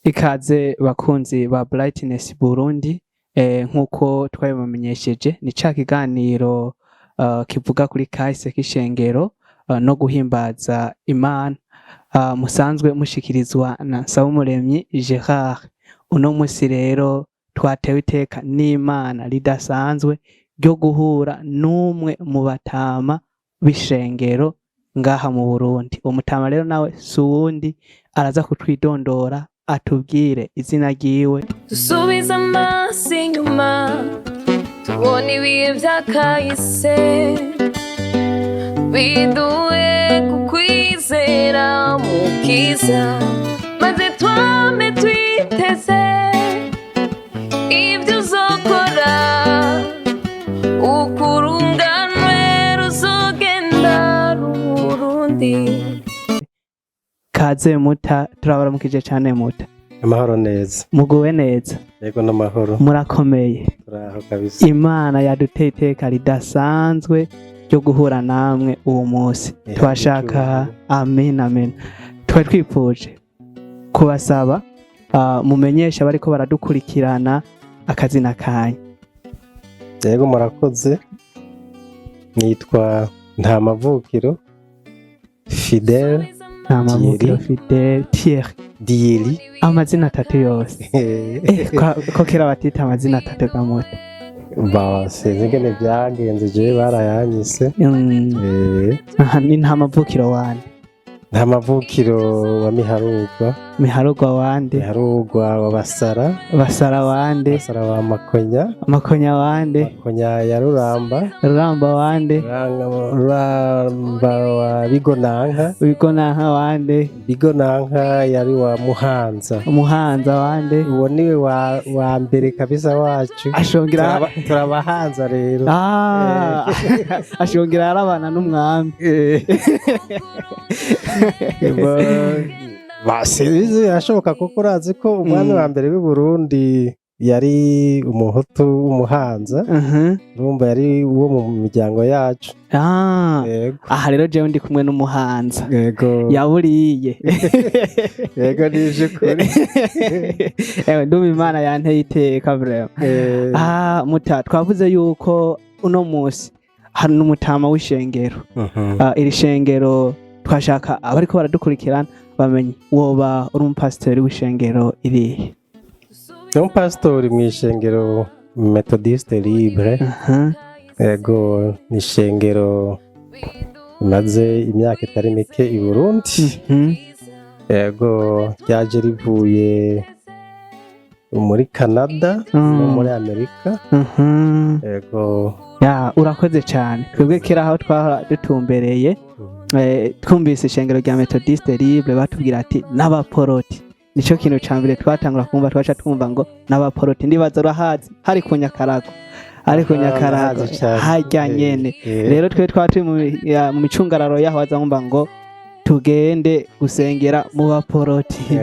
Ikaze bakunzi ba Brightness Burundi, nk'uko twabibamenyesheje, ni ca kiganiro kivuga kuri kahise k'ishengero no guhimbaza Imana, musanzwe mushikirizwa na Nsabumuremyi Gerard. Uno musi rero twatewe iteka n'Imana ridasanzwe ryo guhura n'umwe mu batama b'ishengero ngaha mu Burundi. Uwo mutama rero nawe si uwundi, araza kutwidondora, atubwire izina ryiwe. Dusubize amaso inyuma, tubona ibihe byakahise, biduhe kukwizera mukiza, maze twame twiteze ibyo uzokora, ukurunganwe ruzogenda rurundi. Kaze muta, turabaramukije cane muta. Amahoro neza. Muguwe neza? Yego, n'amahoro. Murakomeye? Turaho kabisa. Imana yaduteye iteka ridasanzwe ryo guhura namwe uwo munsi. Twashaka, amen amen, twari twifuje kubasaba mumenyesha bariko baradukurikirana akazina kanyu. Yego, murakoze. Nitwa Ntamavukiro Fidele. Nta mavukiro Thierry. Fidele Thierry. Dieri. Amazina atatu yose. Ko kera batita amazina atatu gamuta? Ba, sinzi ingene vyagenze, jewe barayanyise. Aha ni Nta mavukiro wande? Ntamavukiro wa Miharugwa. Miharugwa wande? Miharugwa wa Basara. Basara wande? Basara wa Makonya. Makonya wande? Makonya ya Ruramba. Ruramba wande? Ruramba wa Bigonanka. Bigonanka wande? Bigonanka yari wa Muhanza. Umuhanza wande? Uwo niwe wa mbere kabisa wacu. Ashongera. Turabahanza rero. Ah, ashongera arabana n'umwami. Sinzi, birashoboka kuko urazi ko umwami wa mbere w'i Burundi yari umuhutu w'umuhanza. Urumva yari uwo mu miryango yacu. Ah, yego. Aha rero jewe ndi kumwe n'umuhanza. Yego. Yaburiye. Yego, ni ivy'ukuri. Ewe, ndumva Imana yanteye iteka vraiment. Ah, muta, twavuze yuko uno munsi hari n'umutama w'ishengero. Ah, iri shengero twashaka abariko baradukurikirana bamenye, woba uri umupasitori w'ishengero irihe? Ni umupasitori mw'ishengero Methodiste Libre. Yego, ni ishengero rimaze imyaka itari mike i Burundi. Yego, ryaje rivuye muri Canada no muri Amerika. Yego. Ya, urakoze cyane. Twebwe kera aho twahora dutumbereye, twumvise ishengero rya Methodiste Libre, batubwira ati n'abaporoti. Nico kintu ca mbere twatangura kumva, twaca twumva ngo n'abaporoti. Ndibaza urahazi, hari ku Nyakarago, ari ku Ah, Nyakarago. Ndahazi cane. Harya nyene. Rero twe twaba turi mu micungararo yaho, waza wumva ngo tugende gusengera mu baporoti.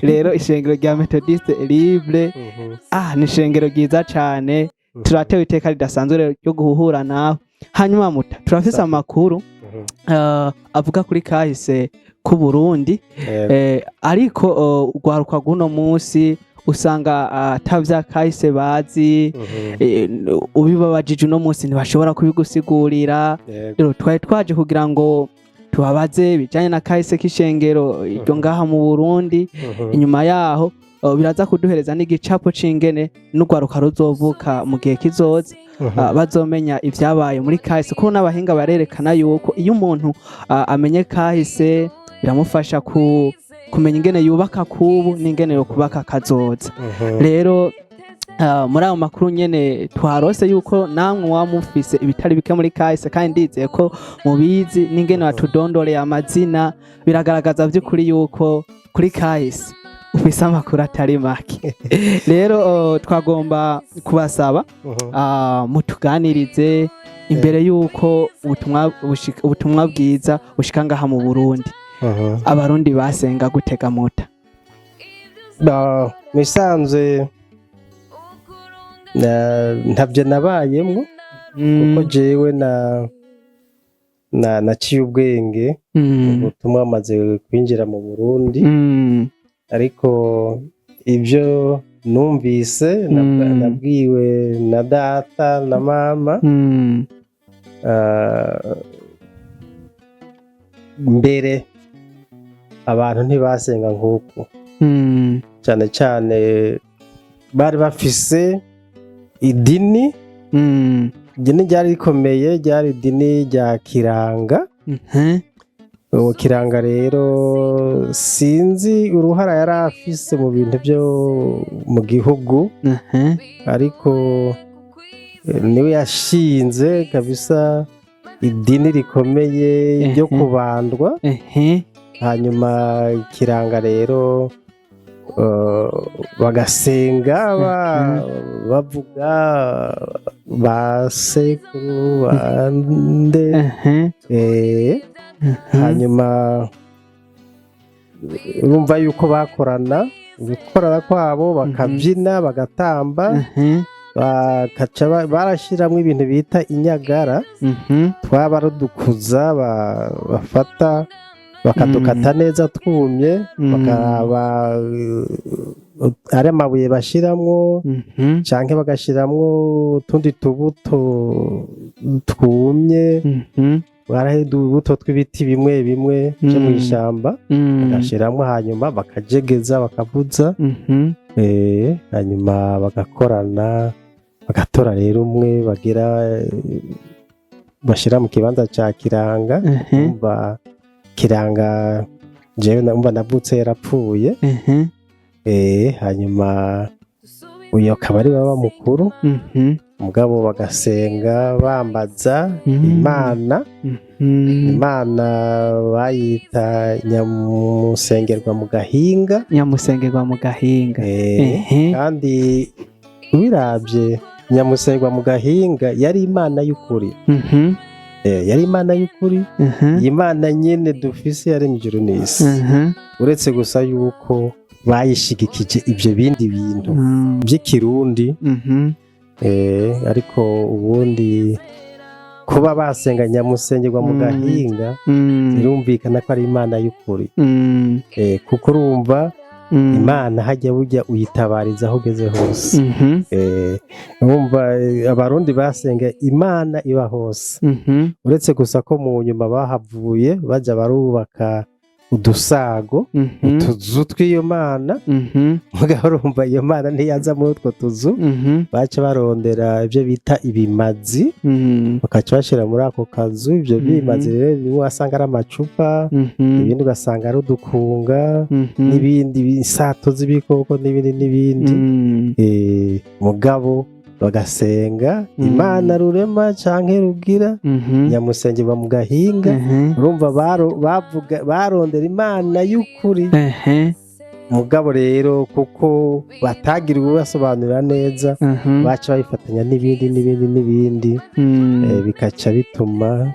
Rero ishengero rya Methodiste Libre, ah, ni ishengero ryiza cane. Turatewe iteka ridasanzwe rero ryo guhura nawe. Hanyuma muta, turafise amakuru avuga kuri kahise k'u Burundi. Ariko urwaruka rw'uno munsi usanga ata vya kahise bazi. Ubibabajije uno munsi ntibashobora kubigusigurira. Rero twari twaje kugira ngo tubabaze bijanye na kahise k'ishengero iryo ngaha mu Burundi. Inyuma yaho biraza kuduhereza n'igicapo c'ingene n'urwaruka ruzovuka mu gihe kizoza bazomenya ivyabaye muri kahise, kuko n'abahinga barerekana yuko iyo umuntu amenye kahise biramufasha kumenya ingene yubaka kubu n'ingene yo kubaka kazoza. Rero muri ayo makuru nyene twarose yuko namwe muba mufise ibitari bike muri kahise, kandi ndizeye ko mubizi n'ingene batudondoreye amazina biragaragaza vy'ukuri yuko kuri kahise ufise amakuru atari make. Rero twagomba kubasaba mutuganirize imbere yuko ubutumwa bwiza bushika ngaha mu Burundi. Abarundi basenga gutega muta? Ba, mu bisanzwe ntavyo nabayemwo, kuko jewe na naciye ubwenge ubutumwa bamaze kwinjira mu Burundi. Ariko ibyo numvise, nabwiwe na data na mama, mbere abantu ntibasenga nk'uku. Cyane cyane bari bafise idini. Idini ryari rikomeye ryari idini rya Kiranga. Uwo Kiranga rero, sinzi uruhara yari afise mu bintu byo mu gihugu, ariko niwe yashinze kabisa idini rikomeye ryo kubandwa. Hanyuma Kiranga rero, bagasenga bavuga ba sekuru bande. Hanyuma urumva yuko bakorana, gukorana kwabo bakabyina, bagatamba, bakaca barashyiramo ibintu bita inyagara. Twaba ari udukuza bafata bakadukata neza twumye, bakaraba ari amabuye bashiramwo, canke bagashiramwo utundi tubuto twumye. Barahe utubuto tw'ibiti bimwe bimwe byo mu ishamba, bagashiramwo, hanyuma bakajegeza, bakavuza. Hanyuma bagakorana, bagatora rero umwe bagira, bashira mu kibanza ca Kiranga. Umva, Kiranga jewe umva navutse yarapfuye. Hanyuma uyu akaba ari baba mukuru. Mugabo bagasenga bambaza Imana. Imana bayita Nyamusengerwa mu Gahinga. Nyamusengerwa mu Gahinga. Kandi ubiravye, Nyamusengerwa mu Gahinga yari Imana y'ukuri. Yari Imana y'ukuri. Iyi Mana nyene dufise yaremye ijuru n'isi, uretse gusa yuko bayishigikije ivyo bindi bintu by'ikirundi. Ariko ubundi kuba basenga Nyamusengerwa mu Gahinga, birumvikana ko ari Imana y'ukuri. Kuko urumva, Imana hajya burya uyitabariza aho ugeze hose. Urumva, Abarundi basenga Imana iba hose, uretse gusa ko mu nyuma bahavuye baja barubaka udusago, utuzu tw'iyo mana. Mugabo urumva iyo mana ntiyaza muri utwo tuzu. Baca barondera ibyo bita ibimazi, bakaca bashyira muri ako kazu. Ibyo bimazi rero, bimwe wasanga ari amacupa, ibindi ugasanga ari udukunga, n'ibindi bisato z'ibikoko, n'ibindi n'ibindi. Mugabo bagasenga Imana Rurema canke Rugira, Nyamusengerwa mu Gahinga. Urumva bavuga barondera Imana y'ukuri. Mugabo rero kuko batagira ubasobanurira neza, baca babifatanya n'ibindi n'ibindi n'ibindi, bikaca bituma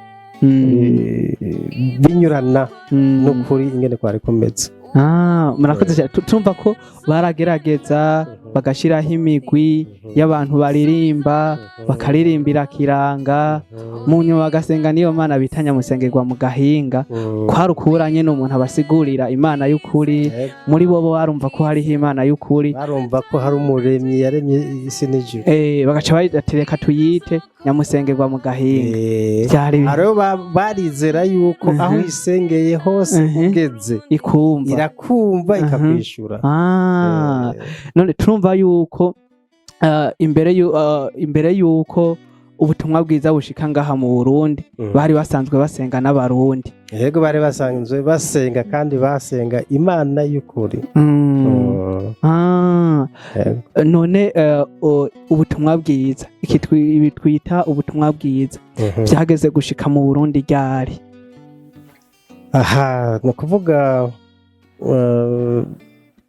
binyurana n'ukuri ingene kwari kumeze. Ah, murakoze cyane. Turumva ko baragerageza bagashyiraho imigwi y'abantu baririmba, bakaririmbira Kiranga, mu nyuma bagasenga niyo Mana bita Nyamusengerwa mu Gahinga. Kwari ukubura nyene umuntu abasigurira Imana y'ukuri. Muri bo barumva ko hariho Imana y'ukuri. Barumva ko hari Umuremyi yaremye isi n'ijuru. Bagaca batereka tuyite Nyamusengerwa mu Gahinga. Byari Hariho barizera yuko aho isengeye hose ugeze, ikumva, irakumva, ikakwishura. Ah, none turumva yuko imbere yuko ubutumwa bwiza bushika ngaha mu Burundi, bari basanzwe basenga n'Abarundi. Yego, bari basanzwe basenga, kandi basenga Imana y'ukuri. Ah, Yego. none ubutumwa bwiza, iki ibi twita ubutumwa bwiza, byageze gushika mu Burundi ryari? Aha ni ukuvuga,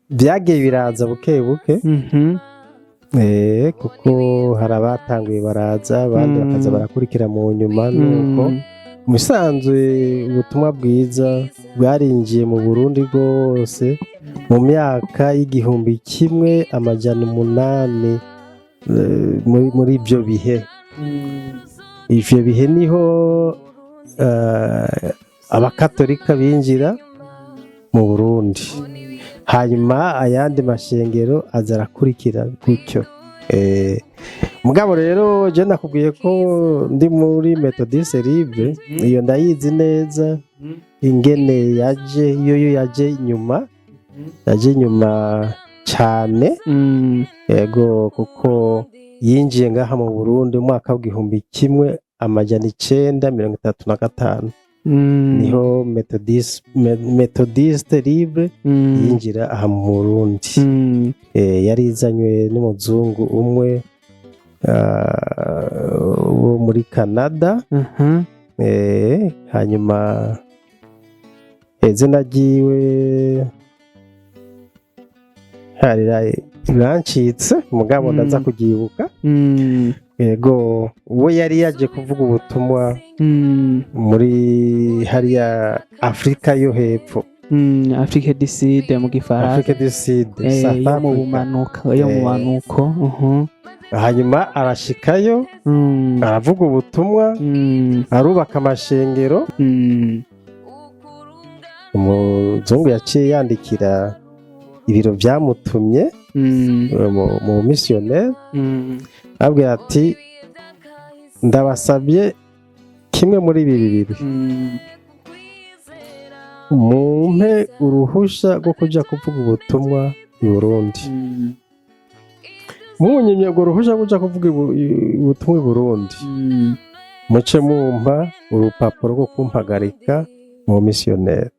byagiye biraza buke buke. Kuko hari abatanguye baraza, abandi bakaza barakurikira mu nyuma. Nuko mu bisanzwe ubutumwa bwiza bwarinjiye mu Burundi bwose mu myaka y'1800, muri ibyo bihe. Ivyo bihe niho abakatolika binjira mu Burundi. Hanyuma ayandi mashengero aza arakurikira gutyo. Mugabo rero je nakubwiye ko ndi muri Methodiste Libre. Iyo ndayizi neza ingene yaje. Iyo yo yaje inyuma, yaje inyuma cane. Yego, kuko yinjiye ngaha mu Burundi mu mwaka w'1935. Niho Methodiste Libre yinjira aha mu Burundi. Yari izanywe n'umuzungu umwe wo muri Canada. Hanyuma izina ryiwe rirancitse, mugabo ndaza kuryibuka. Yego, we yari yaje kuvuga ubutumwa muri hariya Afurika yo hepfo. Afrique du Sud mu gifaransa. Afrique du Sud, South yo mu Africa. bumanuka, yo mu bumanuko. Hanyuma arashikayo, aravuga ubutumwa, arubaka amashengero. Umuzungu yaciye yandikira ibiro byamutumye, mu missionnaire, abwira ati: "Ndabasabye kimwe muri ibi bibiri: mumpe uruhusha rwo kuja kuvuga ubutumwa i Burundi. Munyimye urwo ruhusha rwo kuja kuvuga ubutumwa i Burundi, muce mumpa urupapuro rwo kumpagarika mu missionnaire."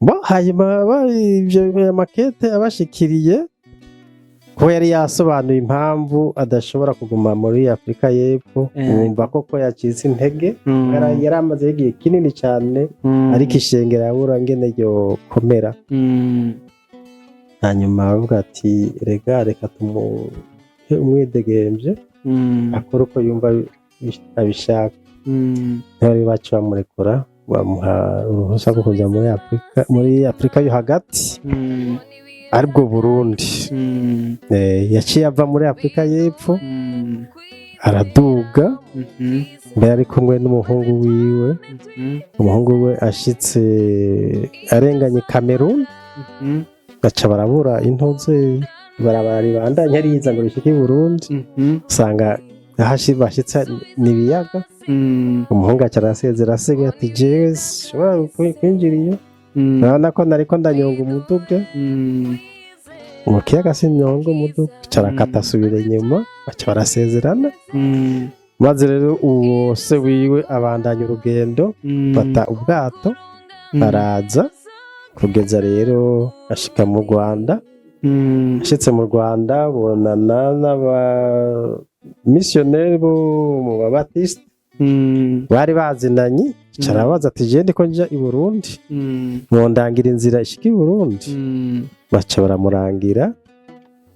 Bo hanyuma ivyo makete abashikiriye, ko yari yasobanuye impamvu adashobora kuguma muri Afurika y'Epfo, wumva koko yacitse intege. Yari amaze igihe kinini cyane, ariko ishengero yabura ngene ryokomera. Hanyuma aravuga ati: "Rega reka tumuhe umwidegemvye, akore uko yumva abishaka." Niho baca bamurekura, bamuha uruhushya rwo kuja muri Afurika yo hagati, aribwo Burundi. Yaciye ava muri Afurika y'Epfo, araduga. Mbere ari kumwe n'umuhungu wiwe. Umuhungu we ashitse, arenganye Cameroon, baca barabura intuze, ibarabara ribandanya riza ngo rishike i Burundi. Usanga aho bashitse ni ibiyaga. Umuhungu aca arasezera, asigaye ati: "Jewe sinshobora kwinjira iyo, urabona ko nariko ndanyonga umuduga mu kiyaga, sinyonga umuduga." Aca arakata, asubira inyuma, baca barasezerana. Maze rero uwo se wiwe abandanya urugendo, bata ubwato, araza kugeza rero ashika mu Rwanda. Ashitse mu Rwanda, bonana n'abamisiyoneri bo mu Babatisite bari bazinanye. Aca arabaza ati: "Je ndiko nja i Burundi, mundangira inzira ishika i Burundi?" Baca baramurangira.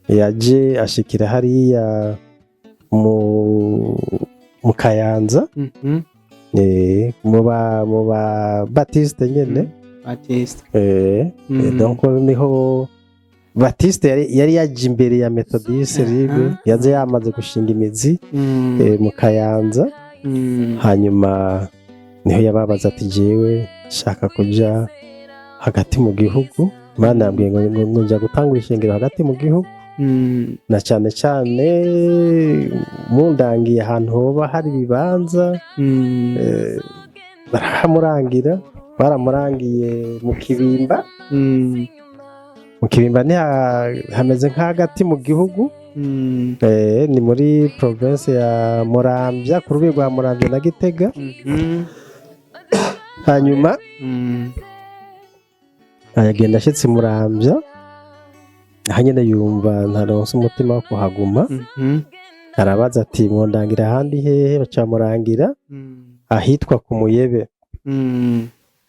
Yaje ashikira hariya mu Kayanza, mu ba Batiste nyene. Batiste. Donc niho Batiste yari yaje imbere ya Methodiste Libre. Yaje yamaze gushinga imizi mu Kayanza. Hanyuma niho yababaza ati: "Jewe shaka kuja hagati mu gihugu, Imana yambwiye ngo nja gutangura ishengero hagati mu gihugu, na cyane cyane mundangiye ahantu hoba hari ibibanza." Barahamurangira, baramurangiye mu Kibimba. Mu Kibimba ni hameze nk'hagati mu gihugu. Ni muri province ya Muramvya, ku rubibi rwa Muramvya na Gitega. Hanyuma aragenda, ashitse i Muramvya, aho nyene yumva ntaronse umutima wo kuhaguma. Arabaza ati: "Mwondangira ahandi hehe?" Baca bamurangira ahitwa ku Muyebe.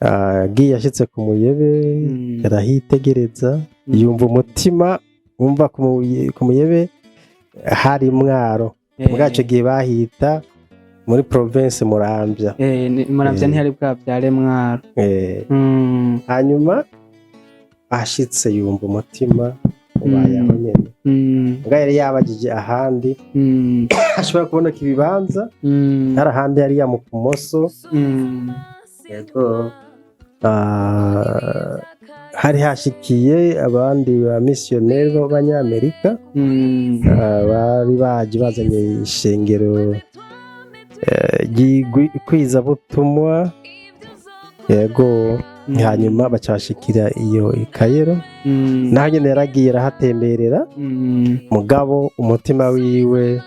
Agiye, ashitse ku Muyebe, arahitegereza, yumva umutima wumva ku Muyebe hari Mwaro. Muri ico gihe bahita muri province Muramvya. Muramvya. Ntihari bwavyare Mwaro. Hanyuma ashitse yumva umutima ubaye aho nyene. Mbwa yari yabajije ahandi ashobora kuboneka ibibanza, hari ahandi hariya mu Kumoso. Yego. Hari hashikiye abandi ba misiyoneri b'Abanyamerika, bari baje bazanye ishengero ry'ikwizabutumwa, yego. Hanyuma baca bashikira iyo ikayero. Naho nyene yaragiye arahatemberera, mugabo umutima wiwe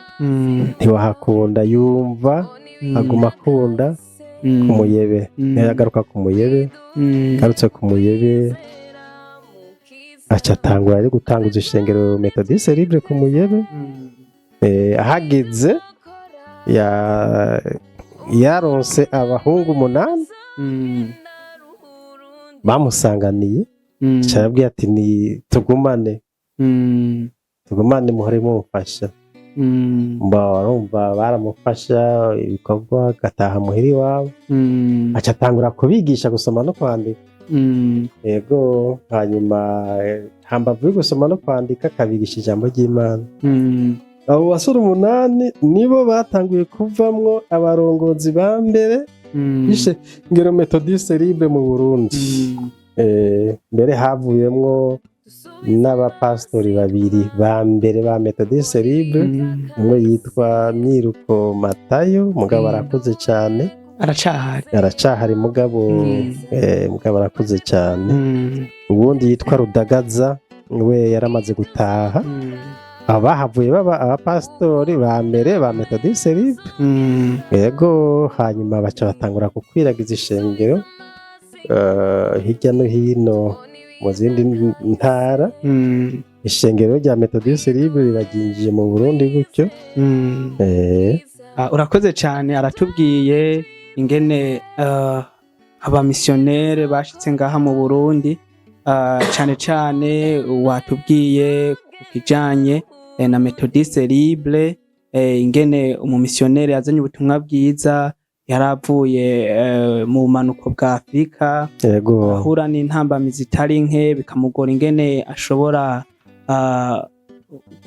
ntiwahakunda, yumva aguma akunda ku Muyebe. Niyo yagaruka ku Muyebe. Garutse ku Muyebe, aca atangura ari gutanguza ishengero Methodiste Libre ku Muyebe. Ahageze yaronse abahungu 8 bamusanganiye. Aca arabwira ati: "Ni tugumane, tugumane, muhore mumfasha." Mba barumva baramufasha ibikorwa, agataha muhira iwabo. Aca atangura kubigisha gusoma no kwandika. Yego, hanyuma hambavu yo gusoma no kwandika, akabigisha ijambo ry'Imana. Abo basore 8 nibo batanguye kuvamwo abarongozi ba mbere b'ishengero Methodiste Libre mu Burundi. Mbere havuyemwo n'abapasitori babiri ba mbere ba Methodiste Libre. Umwe yitwa Myiruko Matayo, mugabo arakuze cyane. Aracahari? Aracahari, mugabo mugabo arakuze cyane. Ubundi yitwa Rudagaza, we yaramaze gutaha. Abahavuye baba abapasitori ba mbere ba Methodiste Libre. Yego, hanyuma baca batangura gukwiragiza ishengero hirya no hino mu zindi ntara. Ishengero rya Methodiste Libre riraginjiye mu Burundi gutyo. Ah, urakoze cyane. Aratubwiye ingene abamisiyonere bashitse ngaha mu Burundi. Cane cane watubwiye ku kijanye na Methodiste Libre, ingene umumisiyonere yazanye ubutumwa bwiza, yaravuye mu bumanuko bwa Afurika, ahura n'intambamizi zitari nke, bikamugora ingene ashobora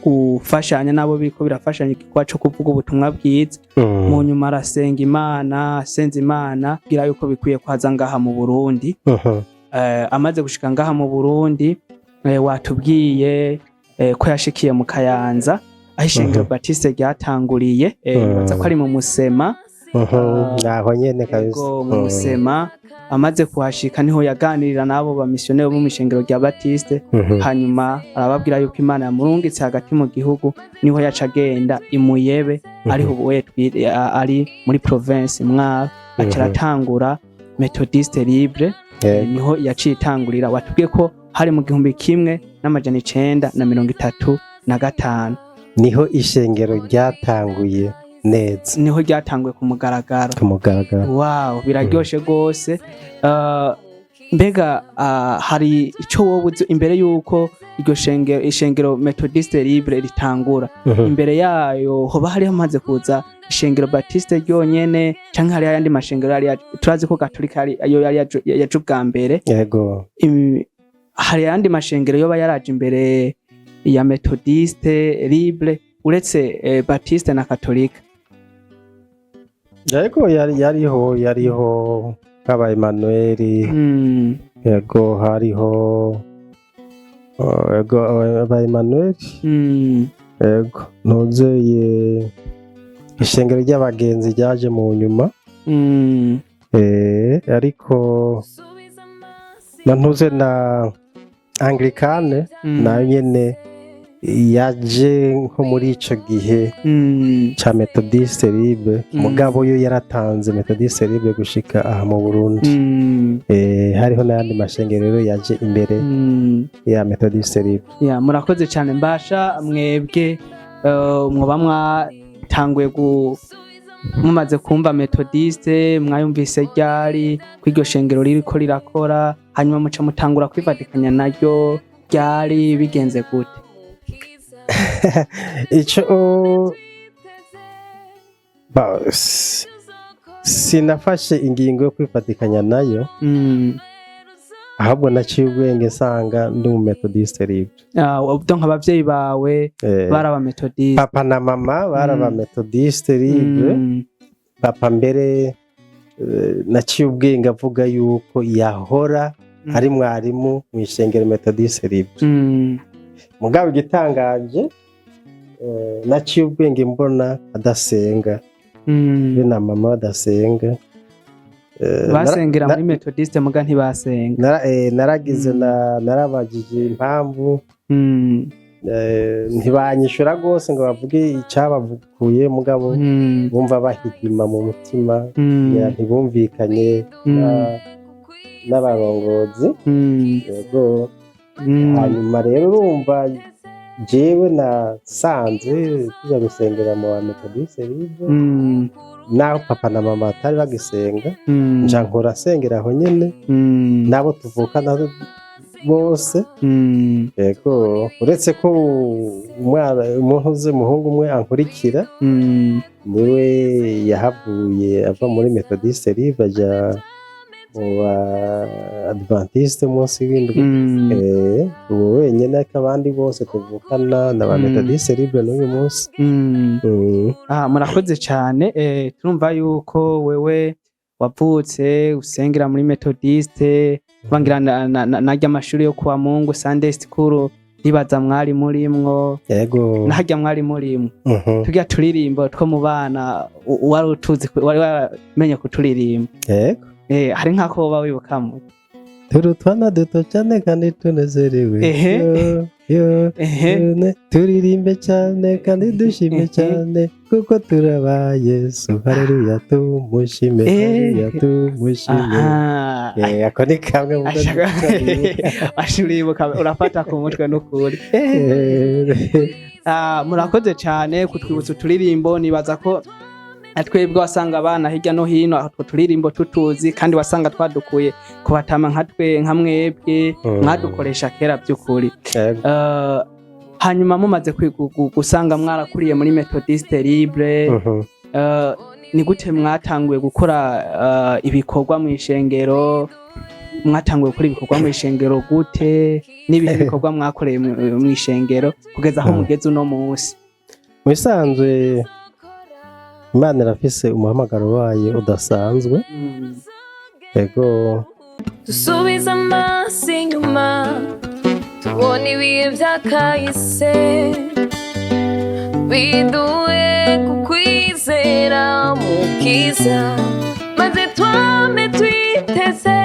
gufashanya n'abo biriko birafashanya igikorwa co kuvuga ubutumwa bwiza. Mu nyuma arasenga Imana, asenze Imana kugira yuko bikwiye ko aza ngaha mu Burundi. Amaze gushika ngaha mu Burundi, watubwiye ko yashikiye mu Kayanza, aho ishengero Baptiste ryatanguriye, nibaza ko ari mu Musema. Aho nyene kabisa. Yego, mu Musema. Amaze kuhashika niho yaganirira n'abo bamisiyoneri bo mu ishengero rya Baptiste. Hanyuma arababwira yuko Imana yamurungitse hagati mu gihugu. Niho yaca agenda imuyebe, ariho ubu we ari muri province Mwaro, aca aratangura Methodiste Libre. Niho yaciye itangurira. Watubwiye ko hari mu 1935. Niho ishengero ryatanguye neza. Niho ryatanguye ku mugaragaro. Ku mugaragaro. Wow, biraryoshe rwose. Mbega hari ico wowe uzi imbere yuko iryo shengero, ishengero Methodiste Libre ritangura? Imbere yayo hoba hari hamaze kuza ishengero Baptiste ryonyene, canke hari ayandi mashengero yari turazi ko Gatolika yari ayo yari yaje ubwa mbere? Yego. Hari ayandi mashengero yoba yaraje imbere ya Methodiste Libre uretse Baptiste na Katolika? Yego, yariho nk'aba Emmanuel. Yego, hariho yego, aba Emmanuel. Yego, ntuzeye ishengero ry'abagenzi ryaje mu nyuma. Ariko na ntuze na Anglikane nayo nyene yaje nko muri ico gihe ca Methodiste Libre. Mugabo yo yaratanze Methodiste Libre gushika aha mu Burundi. Hariho n'ayandi mashengero rero yaje imbere ya Methodiste Libre. Ya, murakoze cyane. Mbasha mwebwe mwoba mwatanguye mumaze kumva Methodiste, mwayumvise ryari ko iryo shengero ririko rirakora, hanyuma muca mutangura kwifatikanya naryo ryari, bigenze gute? Ico sinafashe ingingo yo kwifatikanya nayo, ahubwo naciye ubwenge nsanga ndi mu Methodiste Libre. Ah, donc abavyeyi bawe bari aba Methodiste? Papa na mama bari aba Methodiste Libre. Papa mbere naciye ubwenge avuga yuko yahora Ari mwarimu mu ishengero Methodiste Libre. Mugabo igitangaje, naciye ubwenge mbona adasenga, be na mama badasenga. Basengera muri Methodiste muga ntibasenga. Naragize narabajije impamvu, ntibanyishura rwose ngo bavuge icyabavukuye, mugabo bumva bahigima mu mutima, ngira ntibumvikanye n'abarongozi. Yego. Hanyuma rero urumva jewe nasanze tuja gusengera mu ba Methodiste Libre, naho papa na mama batari bagisenga, nja nkora sengera aho nyene n'abo tuvukana bose. Yego, uretse ko umwana, umuntu uzi, umuhungu umwe ankurikira, niwe yahavuye ava muri Methodiste Libre aja mu ba Adventiste umunsi w'indwi. Ubu wenyine, ariko abandi bose tuvukana na ba Methodiste Libre n'uyu munsi. Ah, murakoze cyane. Turumva yuko wewe wavutse usengera muri Methodiste, bangira narya amashuri yo kuwa Mungu, Sunday school, ndibaza mwari murimwo. Yego. Naharya mwari murimwo. Turya turirimbo two mu bana, wari utuzi, wari waramenye kuturirimba? Yego. Hari nk'ako woba wibukamo? Turi utwana duto cyane kandi tunezerewe. Yo, yo, turirimbe cyane kandi dushime cyane kuko turaba Yesu. Haleluya, tumushime. Haleluya, tumushime. Ako ni kamwe mu byo Ashuribuka, urafata ku mutwe n'ukuri. Ah, murakoze cyane kutwibutsa uturirimbo. Nibaza ko twebwe wasanga abana hirya no hino utwo turirimbo tutuzi, kandi wasanga twadukuye ku batama nka twe, nka mwebwe mwadukoresha kera by'ukuri. Yego. Hanyuma mumaze gusanga mwarakuriye muri Methodiste Libre, ni gute mwatanguye gukora ibikorwa mu ishengero? Mwatanguye gukora ibikorwa mu ishengero gute? N'ibihe bikorwa mwakoreye mu ishengero kugeza aho mugeze uno munsi? Mu bisanzwe Imana irafise umuhamagaro wayo udasanzwe. Yego. Dusubiza amaso inyuma, tubona ibihe byakahise, biduhe kukwizera, Mukiza, maze twame twiteze.